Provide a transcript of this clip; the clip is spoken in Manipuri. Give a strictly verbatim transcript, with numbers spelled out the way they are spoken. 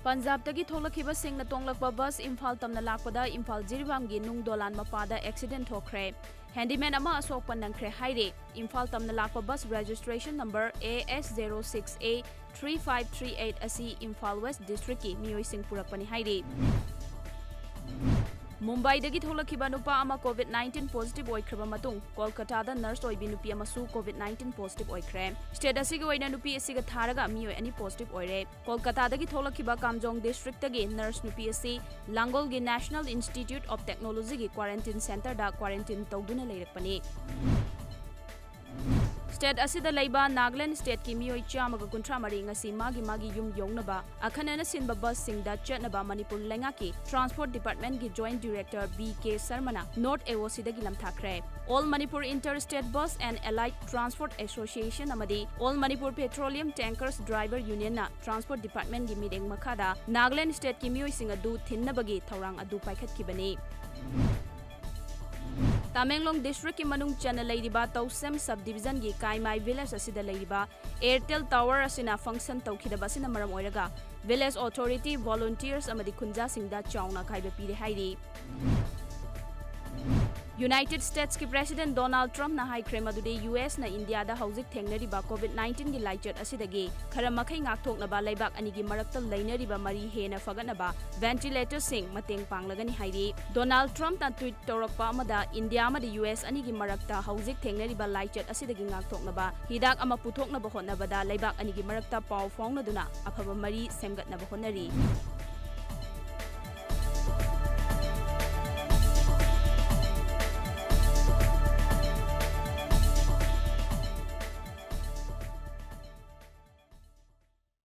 ꯄꯟꯖꯥꯕꯇꯒꯤ ꯊꯣꯛꯂꯛꯈꯤꯕꯁꯤꯡꯅ ꯇꯣꯡꯂꯛꯄ ꯕꯁ ꯏꯝꯐꯥꯜ ꯇꯝꯅ ꯂꯥꯛꯄꯗ ꯏꯝꯐꯥꯜ ꯖꯤꯔꯤꯕꯥꯝꯒꯤ ꯅꯨꯡ ꯗꯣꯂꯥꯟ ꯃꯄꯥꯗ ꯑꯦꯛꯁꯤꯗꯦꯟ ꯊꯣꯛꯈ꯭ꯔꯦ꯫ ꯍꯦꯟꯗꯤꯃꯦꯟ ꯑꯃ ꯑꯁꯣꯛ ꯑꯄꯟ ꯅꯪꯈ꯭ꯔꯦ ꯍꯥꯏꯔꯤ꯫ ꯏꯝꯐꯥꯜ ꯇꯝꯅ ꯂꯥꯛꯄ bus registration number A S zero six A three five three eight ꯑꯁꯤ ꯏꯝꯐꯥꯜ ꯋꯦꯁ ꯗꯤꯁꯇ꯭ꯔꯤꯛꯀꯤ ꯃꯤꯑꯣꯏꯁꯤꯡ ꯄꯨꯔꯛꯄꯅꯤ ꯍꯥꯏꯔꯤ꯫ ꯃꯨꯝꯕꯥꯏꯗꯒꯤ ꯊꯣꯛꯂꯛꯈꯤꯕ ꯅꯨꯄꯥ ꯑꯃ COVID nineteen positive ꯑꯣꯏꯈ꯭ꯔꯕ ꯃꯇꯨꯡ, ꯀꯣꯜꯀꯇꯥꯗ ꯅꯔꯁ ꯑꯣꯏꯕꯤ ꯅꯨꯄꯤ ꯑꯃꯁꯨ COVID nineteen positive ꯑꯣꯏꯈ꯭ꯔꯦ꯫ ꯁ꯭ꯇꯦꯠ ꯑꯁꯤꯒꯤ ꯑꯣꯏꯅ ꯅꯨꯄꯤ ꯑꯁꯤꯒ ꯊꯥꯔꯒ ꯃꯤꯑꯣꯏ ꯑꯅꯤ positive ꯑꯣꯏꯔꯦ꯫ ꯀꯣꯜꯀꯇꯥꯗꯒꯤ ꯊꯣꯛꯂꯛꯈꯤꯕ ꯀꯥꯝꯖꯣꯡ ꯗꯤꯁꯇ꯭ꯔꯤꯛꯇꯒꯤ ꯅꯔꯁ ꯅꯨꯄꯤ ꯑꯁꯤ ꯂꯥꯡꯒꯣꯜꯒꯤ National Institute of Technologyꯒꯤ quarantine centreꯗ quarantine ꯇꯧꯗꯨꯅ ꯂꯩꯔꯛꯄꯅꯤ꯫ ꯁ꯭ꯇꯦꯠ ꯑꯁꯤꯗ ꯂꯩꯕ ꯅꯥꯒꯥꯂꯦꯟ ꯁ꯭ꯇꯦꯠꯀꯤ ꯃꯤꯑꯣꯏ ꯆꯥꯝꯃꯒ ꯀꯨꯟꯊ꯭ꯔꯥ ꯃꯔꯤ ꯉꯁꯤ ꯃꯥꯒꯤ ꯃꯥꯒꯤ ꯌꯨꯝ ꯌꯧꯅꯕ ꯑꯈꯟꯅꯅ ꯁꯤꯟꯕ ꯕꯁꯁꯤꯡꯗ ꯆꯠꯅꯕ ꯃꯅꯤꯄꯨꯔ ꯂꯩꯉꯥꯛꯀꯤ ꯇ꯭ꯔꯥꯟꯁꯄꯣꯔꯠ ꯗꯤꯄꯥꯔꯠꯃꯦꯟꯠꯀꯤ ꯖꯣꯏꯟꯠ ꯗꯤꯔꯦꯛꯇꯔ B K ꯁꯔꯃꯅ ꯅꯣꯔꯠ AOCꯗꯒꯤ ꯂꯝꯊꯥꯈ꯭ꯔꯦ꯫ All Manipur Inter State Bus and Allied Transport Association ꯑꯃꯗꯤ All Manipur Petroleum Tankers Driver Unionꯅ ꯇ꯭ꯔꯥꯟꯁꯄꯣꯔꯠ ꯗꯤꯄꯥꯔꯠꯃꯦꯟꯠꯀꯤ ꯃꯤꯠꯌꯦꯡ ꯃꯈꯥꯗ ꯅꯥꯒꯥꯂꯦꯟ ꯁ꯭ꯇꯦꯠꯀꯤ ꯃꯤꯑꯣꯏꯁꯤꯡ ꯑꯗꯨ ꯊꯤꯟꯅꯕꯒꯤ ꯊꯧꯔꯥꯡ ꯑꯗꯨ ꯄꯥꯏꯈꯠꯈꯤꯕꯅꯤ꯫ ꯇꯃꯦꯡꯂꯣꯡ ꯗꯤꯁꯇ꯭ꯔꯤꯛꯀꯤ ꯃꯅꯨꯡ ꯆꯟꯅ ꯂꯩꯔꯤꯕ ꯇꯧꯁꯦꯝ ꯁꯕ ꯗꯤꯕꯤꯖꯟꯒꯤ ꯀꯥꯏꯃꯥꯏ ꯚꯤꯂꯦꯖ ꯑꯁꯤꯗ ꯂꯩꯔꯤꯕ ꯑꯦꯌꯔꯇꯦꯜ ꯇꯥꯋꯔ ꯑꯁꯤꯅ ꯐꯪꯁꯟ ꯇꯧꯈꯤꯗꯕ ꯑꯁꯤꯅ ꯃꯔꯝ ꯑꯣꯏꯔꯒ ꯚꯤꯂꯦꯖ ꯑꯣꯊꯣꯔꯤꯇꯤ, ꯚꯣꯂꯨꯟꯇꯤꯌꯔꯁ ꯑꯃꯗꯤ ꯈꯨꯟꯖꯥꯁꯤꯡꯗ ꯆꯥꯎꯅ ꯑꯀꯥꯏꯕ ꯄꯤꯔꯦ ꯍꯥꯏꯔꯤ꯫ ꯌꯨꯅꯥꯏꯇꯦꯗ ꯁ꯭ꯇꯦꯠꯁꯀꯤ ꯄ꯭ꯔꯦꯁꯤꯗꯦꯟꯠ ꯗꯣꯅꯥꯜꯗ ꯇ꯭ꯔꯝꯞꯅ ꯍꯥꯏꯈ꯭ꯔꯦ ꯃꯗꯨꯗꯤ ꯌꯨ ꯑꯦꯁꯅ ꯏꯟꯗꯤꯌꯥꯗ ꯍꯧꯖꯤꯛ ꯊꯦꯡꯅꯔꯤꯕ COVID nineteenꯒꯤ ꯂꯥꯏꯆꯠ ꯑꯁꯤꯗꯒꯤ ꯈꯔ ꯃꯈꯩ ꯉꯥꯛꯊꯣꯛꯅꯕ ꯂꯩꯕꯥꯛ ꯑꯅꯤꯒꯤ ꯃꯔꯛꯇ ꯂꯩꯅꯔꯤꯕ ꯃꯔꯤ ꯍꯦꯟꯅ ꯐꯒꯠꯅꯕ ꯚꯦꯟꯇꯤꯂꯦꯇꯔꯁꯤꯡ ꯃꯇꯦꯡ ꯄꯥꯡꯂꯒꯅꯤ ꯍꯥꯏꯔꯤ꯫ ꯗꯣꯅꯥꯜꯗ ꯇ꯭ꯔꯝꯞꯅ ꯇ꯭ꯋꯤꯠ ꯇꯧꯔꯛꯄ ꯑꯃꯗ ꯏꯟꯗꯤꯌꯥ ꯑꯃꯗꯤ ꯌꯨ ꯑꯦꯁ ꯑꯅꯤꯒꯤ ꯃꯔꯛꯇ ꯍꯧꯖꯤꯛ ꯊꯦꯡꯅꯔꯤꯕ ꯂꯥꯏꯆꯠ ꯑꯁꯤꯗꯒꯤ ꯉꯥꯛꯊꯣꯛꯅꯕ ꯍꯤꯗꯥꯛ ꯑꯃ ꯄꯨꯊꯣꯛꯅꯕ ꯍꯣꯠꯅꯕꯗ ꯂꯩꯕꯥꯛ ꯑꯅꯤꯒꯤ ꯃꯔꯛꯇ ꯄꯥꯎ ꯐꯥꯎꯅꯗꯨꯅ ꯑꯐꯕ ꯃꯔꯤ ꯁꯦꯝꯒꯠꯅꯕ ꯍꯣꯠꯅꯔꯤ꯫